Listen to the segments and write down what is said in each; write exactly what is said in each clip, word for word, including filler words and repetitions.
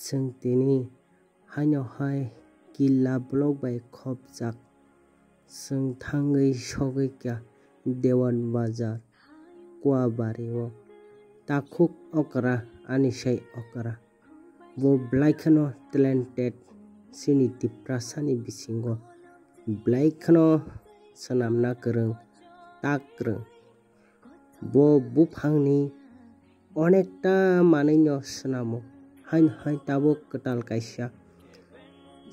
Chwng tini haino hai killa block bai khopjak. Chwng thangwi sogwi kha Dewan Bazar, Kuabari o. Takhuk okra, ani sai okra. Bo belai kheno talented, chini Tiprasani bisingo belai kheno swnamna kwrwng, tak kwrwng. Bo buphangni onekta manwino swnamo, haino hai tabuk kwtal kaisa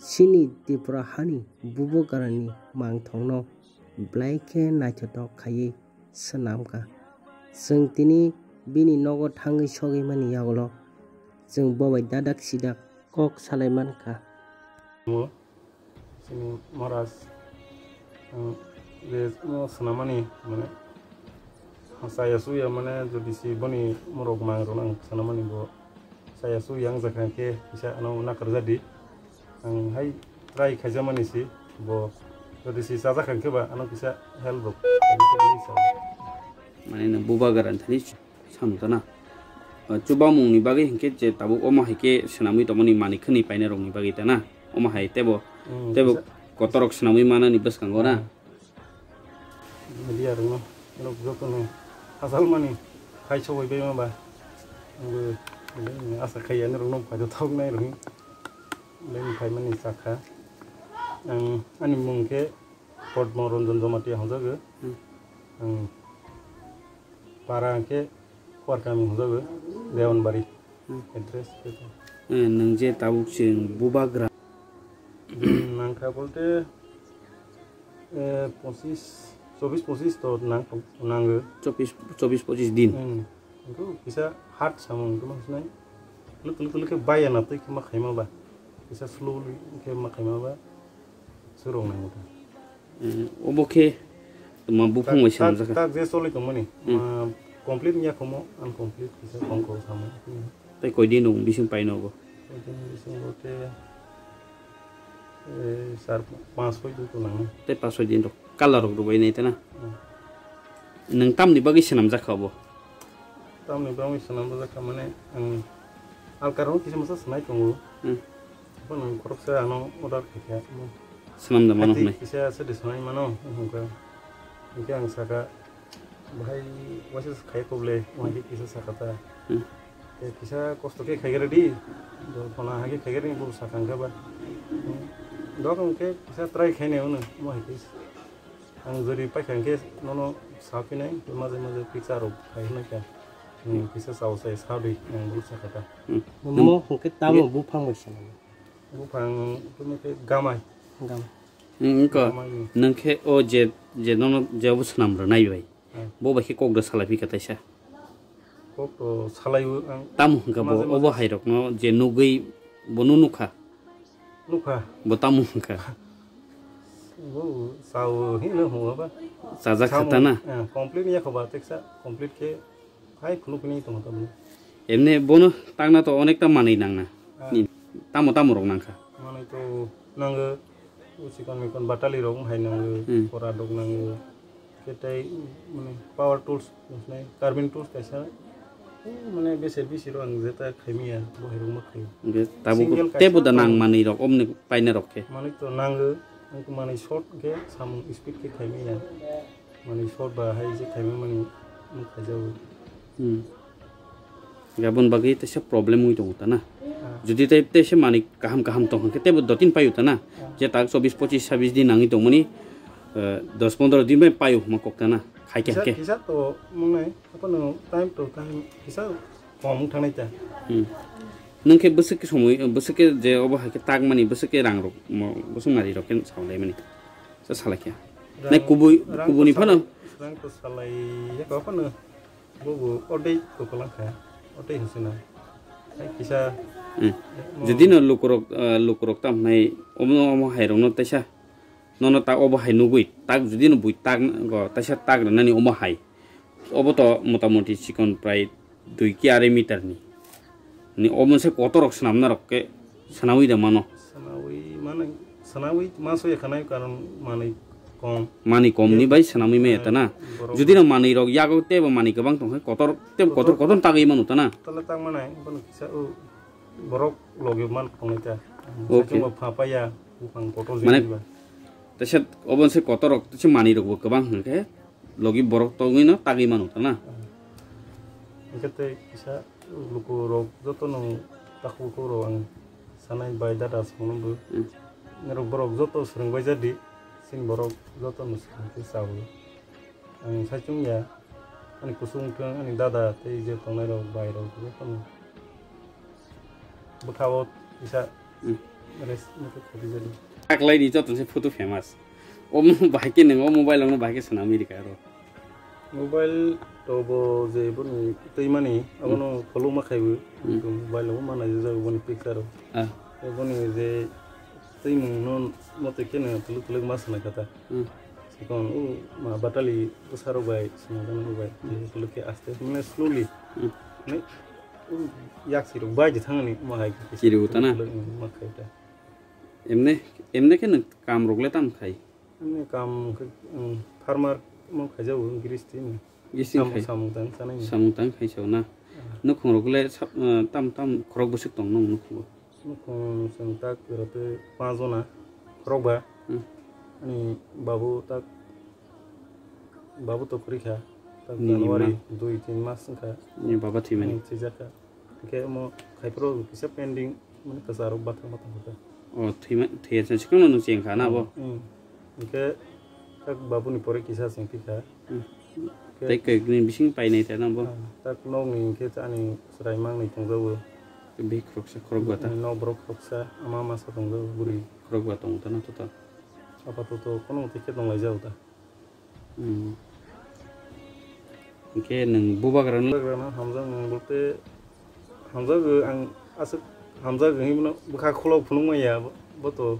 chini Tripura hani bubagrani mangthokno belai khe naithothok khaiwi swnamkha. Chwng tini bini nogo thangwi sogwi mani yagulo chwng bo bai dadak sidak kok salai mankha. Chini Maharaj, ang je no swnamani, mane, ang chaya chuya, mane, jodi si boni morok mang rwno ang swnamani bo chaya chuya ang jakha khe kisa ano nakarjadi. Ang hai try khaijamani si bo jodi si chajak khe ba ano kisa help rok. Mane nwng bubagra thani Samung tana. Ah, chubamungni bagwi hinkhe je tabuk omo hai khe swnamwi tongmani manwi khwnwi painai rokni bagwi tana. Omo hai tebo, hmm, tebo kisa kotorok swnamwi manani bwskango na. Media rokno, norok jotono hachal mani khai sogwi bai ma ba. Angbo asa khai ani rokno phaito thok nai rokno. Bai khai mani sakha. Ang ani mung khe Padma Ranjan Jamatia hwnjago. Hmm. Ang para hwnkhe Kuarkami hwnjago, Dewanbari. Hmm. Address khe to. Eh, nwng je tabuk chwng bubagra. Hmm, nangkha bolte, eh, pochis, chobis pochis to nang-, nango. Chobis, chobis pochis din. Hmm. Wngkhe kisa hard samung wngkhe ma sinai. Lwk lwk lwk khe baya na twi khe ma khaima ba. Kisa slow khe ma khaima ba. Swrwng nang wngkha. Eh, obo khe tma buphang bai swnamjak kha. Tak je choli tongmani. Hmm. Ma complete wngya khomo, incomplete kisa kong kong samo. Tei koi din rok bising paino obo? Koi din bising bote, eh, char, panch soi din to nango. Tei panch soi din rok. Colour rok rwbai nai tana. Hmm. Nwng tamni bagwi swnamjak kha obo? Tamni bagwi swnamjak kha mane, ang alka rok kisa masa swnai tongo. Hmm. Bono khoroksa ano order khaikha. Swnamda mano hwnwi. Kisa se de swnai mano, hwnka. Hwnkhe ang saka, bahai waisa khai koble, waisa kisa saka ta. Hmm. Te kisa kosto khe khaigere di. Dol phana hage khaigere ni bul sakang khe ba. Hmm. Dok hwnkhe kisa try khaine uno, mo hai kis. Ang jori paikha hwnkhe nono sa phinai, maje maje pizza rok khai hwnwi kha. Hmm, kisa chao sai sa di, ang bul sakha ta. Hmm. Mo hwnkhe tamo buphang bai swnam. Buphang tamo khe gamai. Gamai. Hmm, wngkha. Gamai ni. Nwng khe o je, je nono je obo swnam rwnai bai. Hmm. Bo bai khe kok da salai phikha taisa. Kok to salai o ang. Tamo hwnkha bo, maje maje obo hai rokno je nugwi bono nukha. Nukha. Bo tamo hwnkha. Bo sao hino hwnba. Chajak kha ta na? Eh, complete ya khoba teksa, complete khe hai phunuk ni tong ta. Emne bono tangna to onekta manwi nangna. Ah. Ni tamo tamo rok nangkha. Manwi to nango, chikon mikon batali rok hai nango, hmm, kora dok nango. Khe tei, mane, power tools, mane, carving tools kaisa, eh, mane, bese bisi rok ang jeta khaimaya, bo hai rok ma khai. Hwnkhe tabuk single tebo kaisa da nang tong. Manwi rok, omni paina rok khe. Manwi to nango, ang manwi short khe samung speed khe khaimaya. Manwi short ba hai je khaima mani, mung khaijago. Hmm. Aboni bagwi teisa problem wngwi tongo ta na. Ah. Jodi tei teisa manwi kaham kaham tong hwnkhe teibo dotin paio ta na. Ah. Je tak chobis pochis sabis din nangwi tongmani, eh, dos pondro din bai paio hwnma kok ta na. Hai khe kisa, hwnkhe. Kisa to mwnai, aphano time to time kisa kom wng thangnai ta. Hmm. Nwng khe bwswk khe somoi, bwswk khe je obo hai khe takmani, bwswk khe rang rok, mo, bwswk mari rok khe saolaimani. Sa salai khe. Rang, nai kubui, rang kubuni to phano. Salai, rang to salai ya ko phano. Bobo odei ko kolang kha. Odei hinse na. Hai kisa. Hmm. Mo. Jodi no lukurok, eh, lukurok tam nai omo, omo hai rok no taisa. Nono ta obo hai nugui. Tak jodi no bui tak go taisa tak rwnani omo hai. Obo to motamoti chikon prai dui ki arai meter ni. Ni omo se kotor rok swnamna rok khe swnawi da mano. Swnawi mano, swnawi ma soi khanai karon manwi kom. Manwi kom ni bai swnawi maya ta na. Borok. Jodi no manwi rok yago tebo manwi kwbang tong khe kotor, tebo kotor, kotor, kotor tagwi mano ta na. Tala tang manai, bono kisa o. Borok logi man tongnai ta. Okay. Saikhe bo pha paya, buphang kotor Mane jini ba. Teisa obo se kotor rok, teisa manwi rok bo kwbang hwnkhe logi borok tongwi no tagwi mano ta na. Hwnkhe tei kisa luku rok joto no takhuk rok ang sanai bai dada songno bo. Hmm. Norok borok joto swrwng bai jadi, sin borok joto no swrwng khe chawi. Ang saichung ya, ani kusung wngthang, ani dada tei je tongnai rok, bai rok, jotono bwkha o kisa Hmm. rest mothe khadi jadi. Taklai ni joto se photo famous. O mo-, bahai khe nang o mobile rok no bahai khe swnamwi rika aro. Mobile to bo je boni twi mani, Hmm. abono follow ma khaibo. Hmm. Mobile o ma nai jak boni picture rok. Ah. Tei boni je twi mung no mote khe no tuluk tuluk ma swnai kha ta. Hmm. Sikon u ma batali bwsarok bai swnamjak nang bai. Hmm. Tei kuluk khe aste mane slowly. Hmm. Mane u yak sirok bai di thangani ma hai khe Kiri u ta na? Kuluk, hmm, ma khai ta. Emne, emne khe nwng kam rok le tam khai? Emne kam khe, um, farmer mo khaijago, giristi ni. Giristi Samung, khai? Samung tang sanai ni. Samung tang khai sao na? Ah. Nukhung rok le sa-, uh, tam tam khorok bwswk tong nung nukhung rok? Nukhung chwng tak jora tei panch jona, khorokba. Hmm. Ani babu tak, babu to kwrwi kha. Tak Nini January ma? Dui tin mas wngkha. Ni baba thwimani? Ani thwijak kha. Hwnkhe omo khaiphuru kisa pending, mane kwcharo bathang bathang kha. O, thwima-, thwiya chwng swkangno nwng cheng kha na bo? Hmm. Hwnkhe tak babuni pore kisa cheng phi kha. Hmm. Hwnkhe Tei kekni bising painai ta na bo? Ah, tak nokni hwnkhe ani chwrai mangnwi tongjago. Bihik khoroksa, khorokba ta? Nok borok khoroksa, ama masa tongjago, bwrwi. Khorokba tongo ta na total? Apatoto kono tei khe tonglaijao ta. Hmm. Hwnkhe nwng bubagrano Bubagrano hamjakmung bolte hamjago ang aswk hamjago hinwi bono bwkha khulok phunuk manya bo to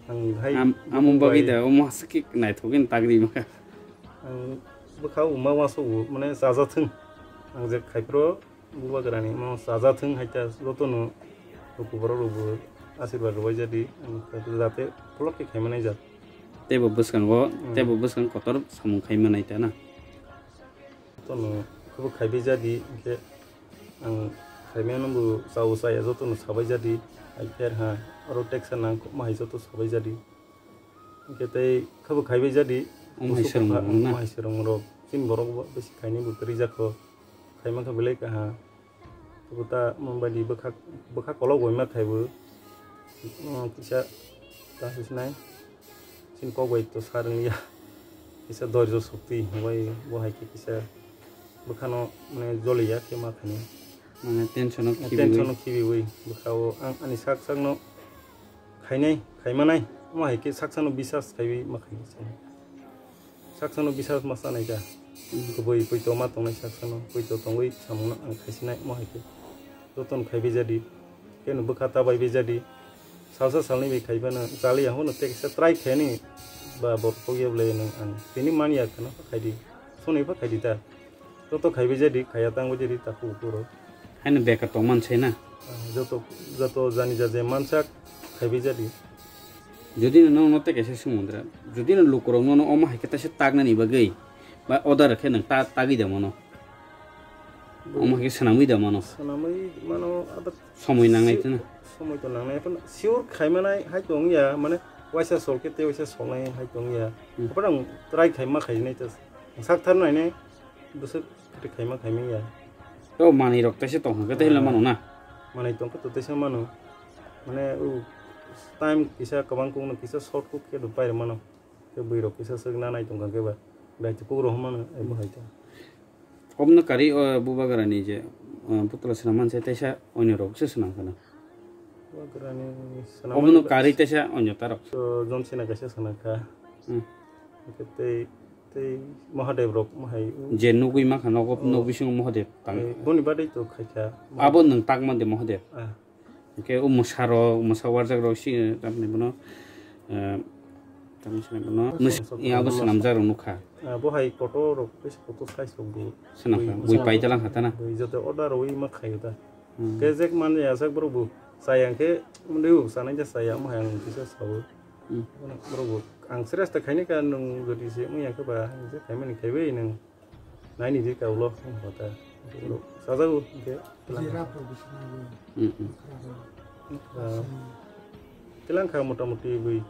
ang hai Am-, amo bagwi da omo aswk khe naithok khe tagri maka. Ang bwkha uma wansukgo mane chajathwng ang je khaiphuru Bubagrani mo chajathwng hai ta jotono luku borok rokbo asirwad rwbai jadi, ang jate pholok khe khaimani jat. Teibo bwskango, Hmm. teibo bwskang kotor samung khaimani ta na. Jotono khebo khaibai jadi, hwnkhe ang khaimano bo chao chaya jotono sabai jadi, hai pher ha, oro teksa nang kok ma hai joto sabai jadi. Hwnkhe tei khebo khaibai jadi. Omo hai Kusu serong kwpha, rok na? Omo hai serong rok. Chini borok bo bisi khaini bo kwrwi jakho. Khaima khe belai kaha. Tei bo ta mon bai di bwkha, bwkha kolok bai ma khaibo. Umm, kisa ta hinwi sinai. Chini kok bai to sa rwngya. Kisa dorjo sukti bai bo hai khe kisa bwkhano mane joliya khe ma khainai. Mane tension o khibiwi. Tension o khibiwi bwkha o ang ani sak sakno khainai, khaimanai, omo hai khe saksano bisas khaiwi ma khainai chwng. Saksano bisas ma chanai kha. Hmm. Kubui poito ma tongnai saksano, poito tongwi samungno ang khaisinai omo hai khe. Jotono khaibai jadi, khe no bwkha ta baibai jadi. Salsa salnwi bai khaiphano chaliya hwnkheno tei kisa try khaini ba bo kok ya bwlai nwng ang tini man ya kheno khaidi. Sonwi pha khaidi ta. Joto khaibai jadi, khaiya tangbai jadi, takhuk bukhuk rok. Haino bekar tongman sai na? Ah, joto, joto jani ja je mansak khaibai jadi. Jodi no nono tei kaisa swngmung dra, jodi no lukurok nono omo hai khe taisa taknani bagwi ba order khe nwng ta-, tagwi da mano? Omo hai khe swnamwi da mano? Swnamwi mano, abo Somoi nangnai si-, tuna? Somoi to nangnai, haphano sure khaimanai hai tong ya, mane waisa sol khe tei waisa solnai hai tong ya. Hmm. Haphano ang try khaima khainai ta, ang sak thar nainai. Bwswk khaima khaimani ya. To manwi rok teisa tong hwnkhe teisa Ah. mano na? Manwi tongkhe to teisa mano. Mane o time kisa kwbang kukno kisa short kuk khe rw pai rw mano. Khe bwrwi rok kisa swk na nai tongkha khe ba. Bai to kuk rw mano ebo hai ta. Obwno karwi o bubagrani je, o, putla swnam manse teisa onyo rok se swnam khana. Bubagrani swnam Obwno mani karwi teisa onyo tarok. So, John Cena kaisa swnam kha. Hmm. Hwnkhe tei Tei Mahadev rok mohai. Je nugwi mankha nogo, Oh. Nog bisingo Mahadev tang. Eh, boni badai to khaikha. Abo nwng takma de Mahadev? Ah. Hwnkhe o mwsa rok, mwsa warjak rok si, tamni bono, eh, tamni sini bono, Mwsa mwsa ya abo rok swnamjak rok nukha. Ah, bo hai kotor rok, besi kotor size rok bo. Swnamkha, Bui bui mwsa paida rok. Langkha ta na? Bui joto order rwi ma khaio ta. Hmm. Khe jek man ya sak borok bo chaya hwnkhe, mwnwi bo chanai ja chaya, omo hai ang kisa sao. Hmm. Borok bo ang sresta khaini ka nwng jodi se wngya khe ba, ang je khaimani khaibai nwng naini di ka ulo wng kha ta. Sajago, hwnkhe. Jera professional. Mm, mm. Ah, tilang kha motamoti bui.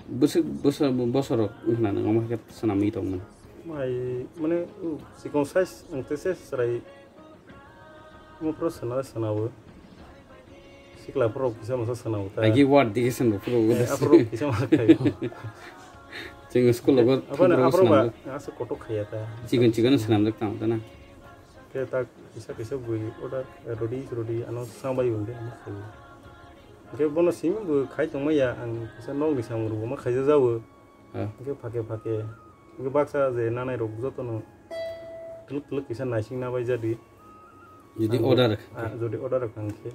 Bwswk, bwswk, bosor wngkha na nang omo khe swnamwi tongmani. Mai, mane, uh, sikon size, ang tese chwrai. Omo phuru swnam, swnam o. Sikla phuru kisa masa swnam o ta. Agi word dikhe swnam phuru. Eh, aphuru kisa ma khai. Chwng school o bo aphano, aphuru aphuru ba, swnam o. Asa kotok khaya ta. Chikon chikon swnam jak tang ta na. Khe tak kisa kisa bui order, eh, rodi rodi ano sangbai bo hwnkhe ano khai. Hwnkhe bono simi bo khai tongma ya, ang kisa nokni samung rok bo ma khaija jago. Ah. Hwnkhe phake phake. Hwnkhe baksa je nanai rok jotono twlwk twlwk kisa naising na bai jadi. Jodi ang order ah, jodi order rok ang khe.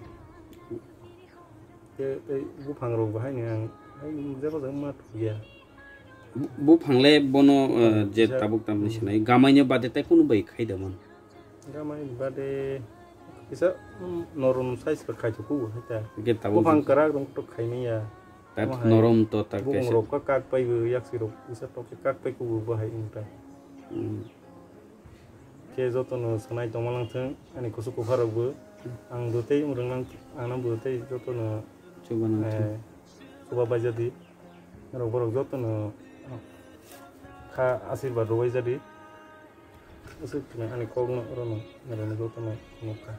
Khe tei buphang rok bahai ni ang hai jeba jeba ma thukya. Bu-, buphang le bono, eh, je kisa tabuk tamni sinai. Gamaino bade tai kunu bai khai da man. Gamai bade kisa, mm, norom size rok khai thok kugo hai ta. Hwnkhe tabuk buphang kwrak rok to khai manya. Tat omo hai norom to ta bung kaisa. Rok ka kak pai bo yaksi rok kisa tok kak pai kugo bo hai wng ta. Hmm. Khe jotono swnai tongma lang thung ani kusu kupha rok bo. Ang bo tei wng rwng nang, ang nang bo tei jotono, chuba nang thung, eh, chuba bai jadi. Norok borok jotono kha asirwad rwbai jadi. Aswk ani kok no oro no, oro no jotono nukha.